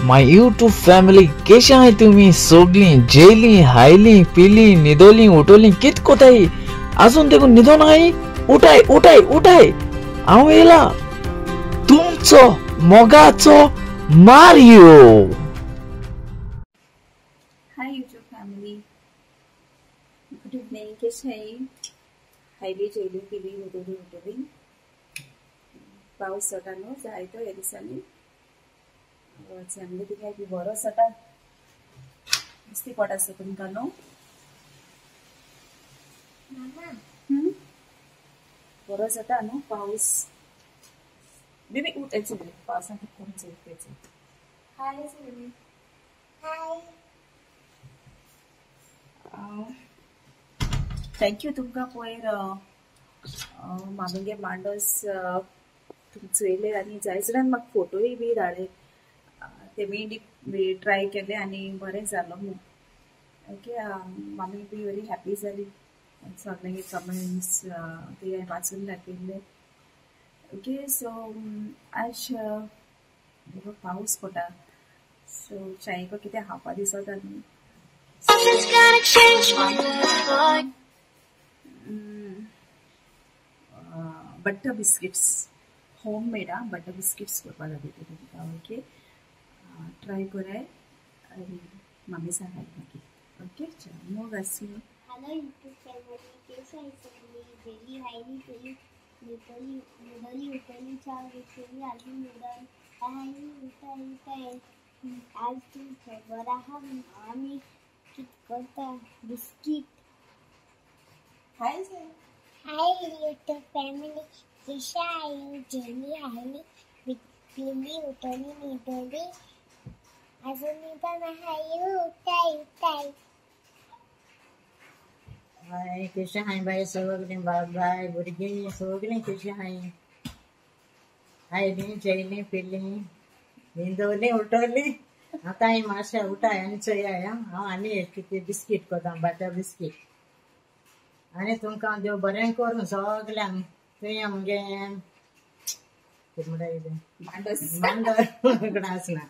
My YouTube family केशे आहाय तुमी सगळीं जेली हायली पिली न्हिदोली उठोली कित कोताय आजून देखून न्हिदोन आहाय उठाय उठाय उठाय हांव येयला तुमचो मोगाचो Mario. Hi YouTube family, good evening. केशे आहाय? हायली जेली पिली न्हिदोली उठोली. पावस जाता न्हू जायतो ह्या दिसांनी, आमगे तिका बी बरो जाता. दिसती पोट आसा तुमकां न्हू? बरो जाता न्हू पावस? बेबी उठ येचो पावसान कोण चोयचो. हाय हाय, thank you तुमकां पयर मामीगे मांडस तुमी चोयले आनी जाय जाणान म्हाका फोटोय बी धाडले, ते बी ट्राय केले आनी बरें जालो म्हूण. ओके, मामी बी व्हेरी हॅपी जाली सगळ्यांगे कमेंट्स ते हांवें वाचून दाखयल्ले. ओके, सो आज बरो पावस पडटा, सो चायेको कितें खावपा दिसता न्हू. बटर बिस्किट्स होम मेड आ बटर बिस्किट्स करपाक दाखयता तुमकां. ओके, ट्राय कराय आनी मामी सांगाय मागीर. ओके, चल मोग आसूं. हॅलो यूट्यूब फॅमिली, केशे आहाय सगळी? जेली हायली पिली न्हिदोली न्हिदोली उठोली च्या घेतली आजून न्हिदोन हायली उठाय उठाय. आज तुमकां खबर आहा आमी कितें करता? बिस्कीट. हाय sir. Hi YouTube family, केशे आहाय? जेली हायली पिली उठोली न्हिदोली आजून न्हिदोन आहाय उठाय उठाय. हाय केशे आहाय बाय सगळीं बाय भुरगीं सगळीं केशे आहाय? आयलीं जेयलीं पिलीं न्हिदोलीं उठोलीं. आतां हांवें मातशें उठाय आनी चोयाय हांव आनी एक कितें बिस्कीट करता, बटर बिस्कीट. आनी तुमकां देव बरें करूं सगल्यांक. तुवें आमगे कितें म्हणटा कितें मांडस आसना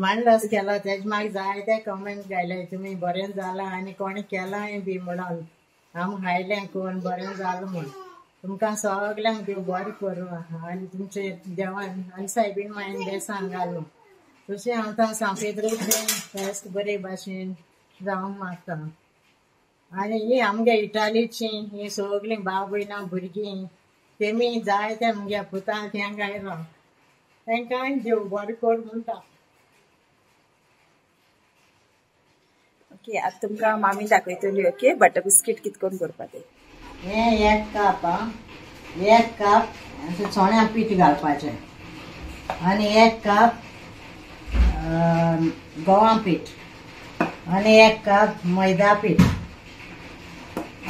मांडस केलो तेजे मागीर जायते कमेंट घायले तुमी बरें जालां आनी कोणें केलांय बी म्हणून आम खायलें कोण बरें जालां म्हूण. तुमकां सगल्यांक देव बरें करूं आनी तुमचे देवान आनी सायबीन मायन बेसांग घालूं. तशें हांव आतां सांपेद्रोचें फेस्त बरे भाशेन जावंक मागता. आनी ही आमगे इटालीची ही सगळीं भाव भयणां भुरगीं तेमी जायते आमगे पुता तेंका आयलो तेंकांय देव बरें कर म्हणटा. ओके, आतां तुमकां मामी दाखयतली. ओके, बटर बिस्कीट कितें करून करपा तें. हें एक कप एक कप चण्या पीठ घालपाचें आनी एक कप गंवा पीठ आनी एक कप मैदा पीठ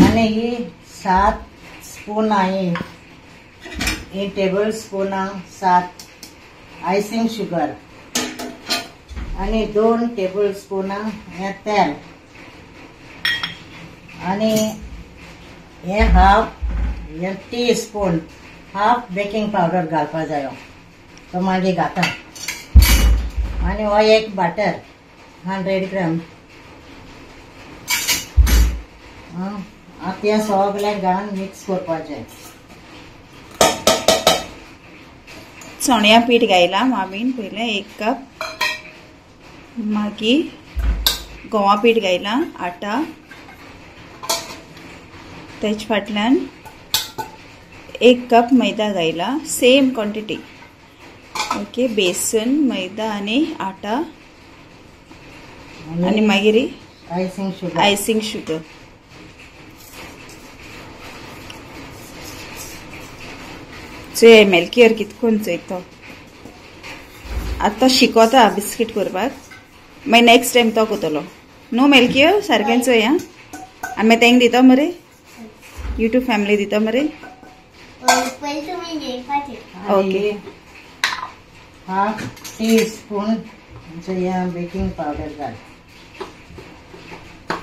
आनी ही 7 स्पुनां ही टेबल स्पुनां 7 आयसिंग शुगर आनी 2 टेबल स्पुनां हें तेल आनी हें हाफ हें teaspoon half baking powder घालपा जायो, तो मागीर घाता. आनी हो एक बटर 100 ग्राम. आतां तें सगळें घालून मिक्स करपाचें. चण्या पीठ घायला मामीन पयलें 1 कप, मागीर गंवा पीठ घायला आटा, तेज फाटल्यान 1 कप मैदा घायला, सेम क्वॉन्टिटी. ओके, बेसन मैदा आनी आटा आनी मागीर आयसिंग शुगर. Icing sugar. चोय मेल्कियर कितकोन चोयतो आतां शिकोता बिस्कीट करपाक, मागीर नेक्स्ट टायम तो कोतलो न्हू. मेल्कियर सारकें चोय आं, आनी मागीर तेंक दिता मरे, यूट्यूब फॅमिली दिता मरे. Okay, half teaspoon baking powder घाल.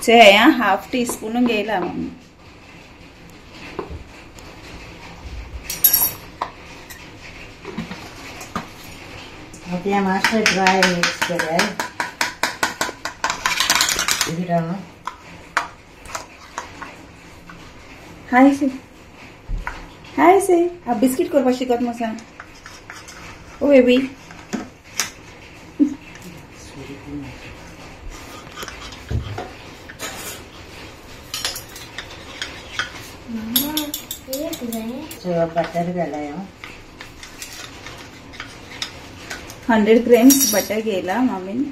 चोय आं, हाफ टी स्पून घेयला मम्मी. आतां मातशें ड्राय मिक्स करया. हाय से हाय से हांव बिस्कीट करपाक शिकत मसा. ओ बेबी बटर घालाय. 100 ग्रॅम्स बटर घेयला मामीन.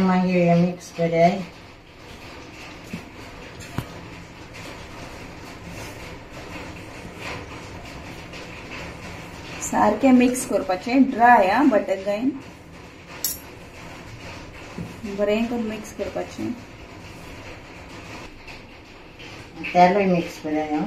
मागीर मिक्स करया. सारकें मिक्स करपाचें ड्राय आ बटर घालून बरें करून मिक्स करपाचें. तेलूय मिक्स करया.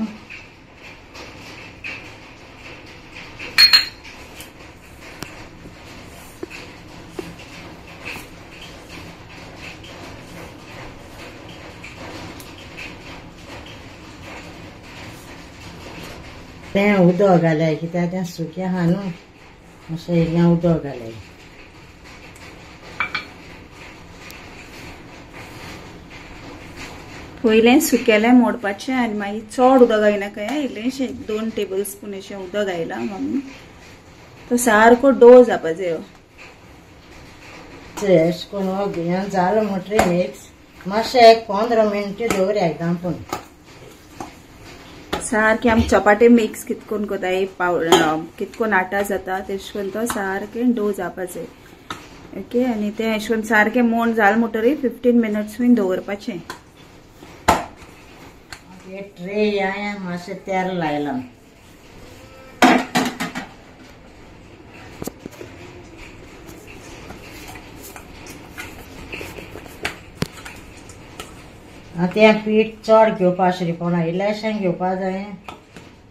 तें उदक घालाय कित्याक तें सुकें आहा न्हू, मातशें इल्लें उदक घालाय. पयलें सुकेलें मोडपाचें आनी मागीर चड उदक घायनाका, इल्लेंशें 2 टेबल स्पून अशें उदक घायलां मामी. तो सारको डो जावपा जायो. अशें करून हें जालें म्हणटकीर मिक्स मातशें एक 15 मिनटां दवरया धांपून. सारकें आमी चपाटे मिक्स कितकोन कोताय कितकोन आटा जाता तेश करून तो सारकें डो जावपा जाय. ओके आनी तें अशें करून सारकें मोण जालें म्हणटकीर 15 मिनट्स बीन दवरपाचें. ट्रे हांवें मातशें तेल लायलां. आतां पीठ चड घेवपा शिरपणा इल्लेशें घेवपा जाय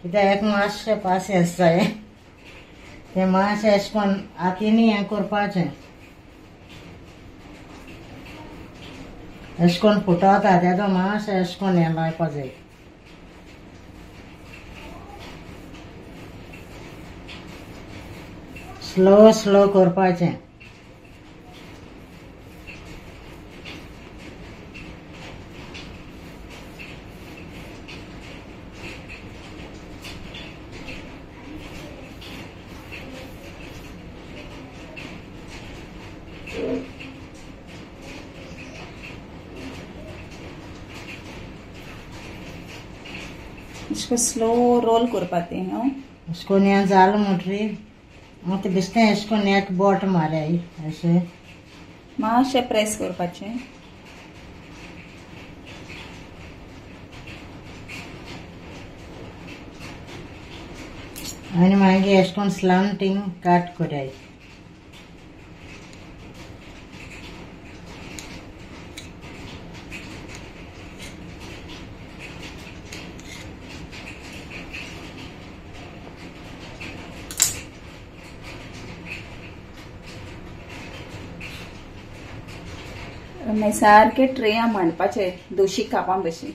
कित्याक एक मातशें पासियेंस जाय. तें मातशें अशें करून हातींनी हें करपाचें. अशें करून फुटोता तेदो मातशें अशें करून हें लावपा जाय. स्लो स्लो करपाचें. इसको स्लो रोल कर पाते हैं. उसको नया जाल म्हणटकीर आतां बेश्टें अशें करून एक बोट मारया अशें मातशें प्रेस करपाचें. आनी मागीर अशें करून स्लांटींग कट करया. मागीर सारके ट्रेया मांडपाचे दोशी कापां भशेन.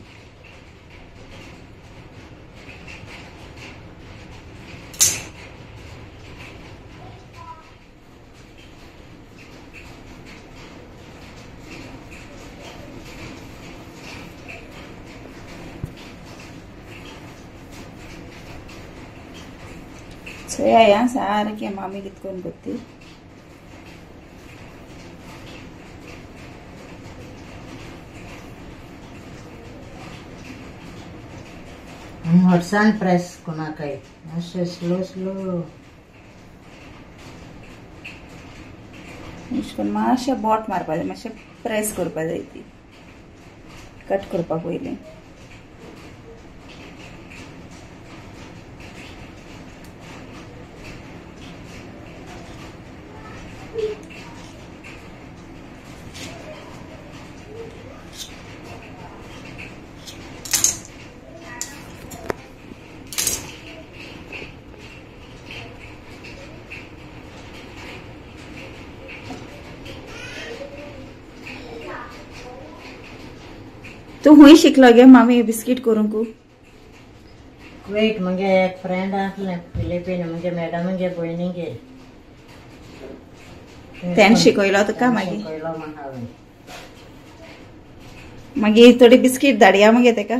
चोया सारकें मामी कितकोन कोत्ती. हॉटसान प्रेस कोणाकाय मातशें स्लो स्लो अशें करून मातशें बोट मारपा जाय, मातशें प्रेस करपा जाय ती कट करपाक पयलीं. तूं खूंय शिकलो गे मामी बिस्कीट करूंक? कुवेट मुगे एक फ्रेंड आसलें फिलिपीन, मुगे मॅडमगे भयणीगे. तेणें शिकयलो तुका? मागीर शिकयलो म्हाका हांवें. मागीर थोडी बिस्कीट धाडया मगे तेका.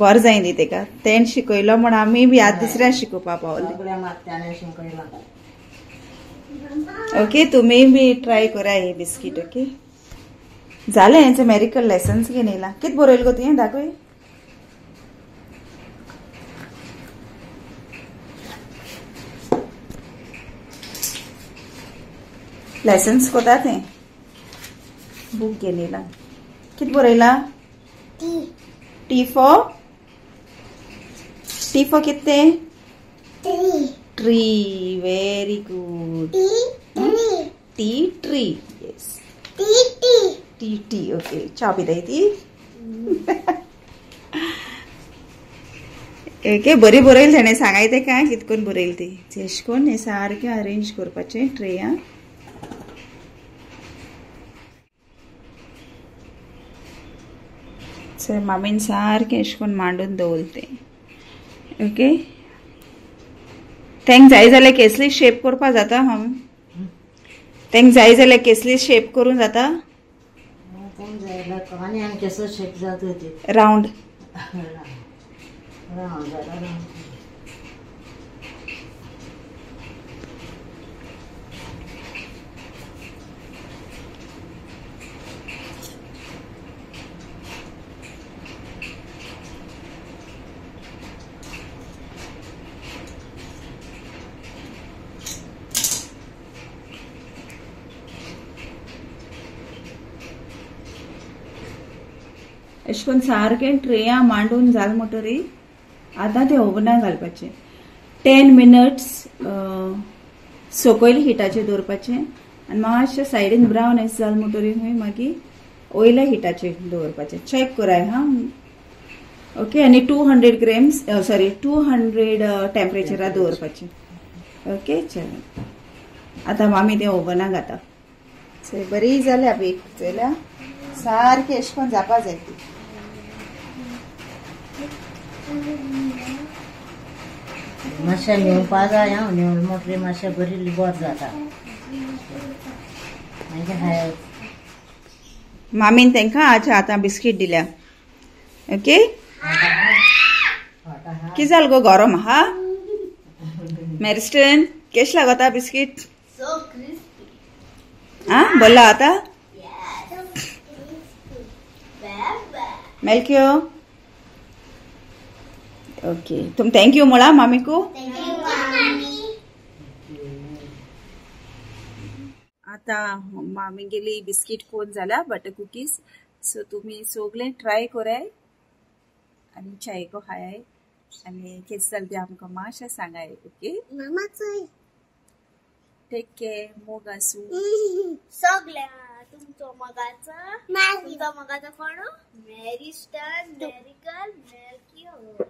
बरें जाय न्ही तेका, तेणें शिकयलो म्हण आमी बी आतां दुसऱ्यांक शिकोवपा पावले. ओके, तुमी बी ट्राय करा ही बिस्कीट. ओके जालें हेंचें मेरिकल लेसन्स घेवन येयला. कितें बरयलें गो तुवें दाखय. लेसन्स कोता तें बूक घेवन येयला. कितें बरयलां? टी फॉर, टी फॉर कितें तें? Tree. Very good. T tree. Yes, T T. Okay, च्या पिताय ती. ओके, बरी बरयली तेणें. सांगाय तें काय कितें करून बरयली ती. अशें करून हें सारकें अरेंज करपाचें ट्रे. आं, मामीन सारकें अशें करून मांडून दवरलें तें. ओके, तेंक जाय जाल्यार केसली शेप करपा जाता. हांव तेंक जाय जाल्यार केसली शेप करूं जाता. रावंड. अशें करून सारकें ट्रेया मांडून जालें म्हणटरी आतां तें ओवनाक घालपाचें. 10 मिनट्स सकयल हिटाचेर दवरपाचें आनी मातशें सायडीन ब्रावन एस जालें म्हणटरी खंय मागीर वयल्या हिटाचेर दवरपाचें. चॅक कराय हा. ओके, आनी 200 ग्रॅम्स सॉरी 200 टेम्परेचरार दवरपाचें. ओके, चल आतां मामी तें ओवनाक घाता. बरी जाल्या बेक जाल्या सारकें अशें करून जावपा जाय ती. मातशें न्हिवपा जाय. हांव न्हिवलें म्हणटकीर मातशें बरी बरें जाता. मागीर मामीन तांकां आज आतां बिस्कीट दिल्या. ओके, कितें जालें गो गरम आहा? मॅरिस्टन केश लागता बिस्कीट? आं, बरें आतां मेलक्यो. ओके, तुम thank you म्हणा मामीकू. आतां मामी गेली बिस्कीट कोन जाल्या बटर कुकीज. सो तुमी सगळे ट्राय कराय आनी चायको खाय आनी केस जालें तें आमकां मातशें सांगाय. Okay, take care. मोग आसूं सगळ्या तुमचो मोगाचो. तुमचो मोगाचो कोण? मॅरिस्टन, मेरिकल, मेलक्यो.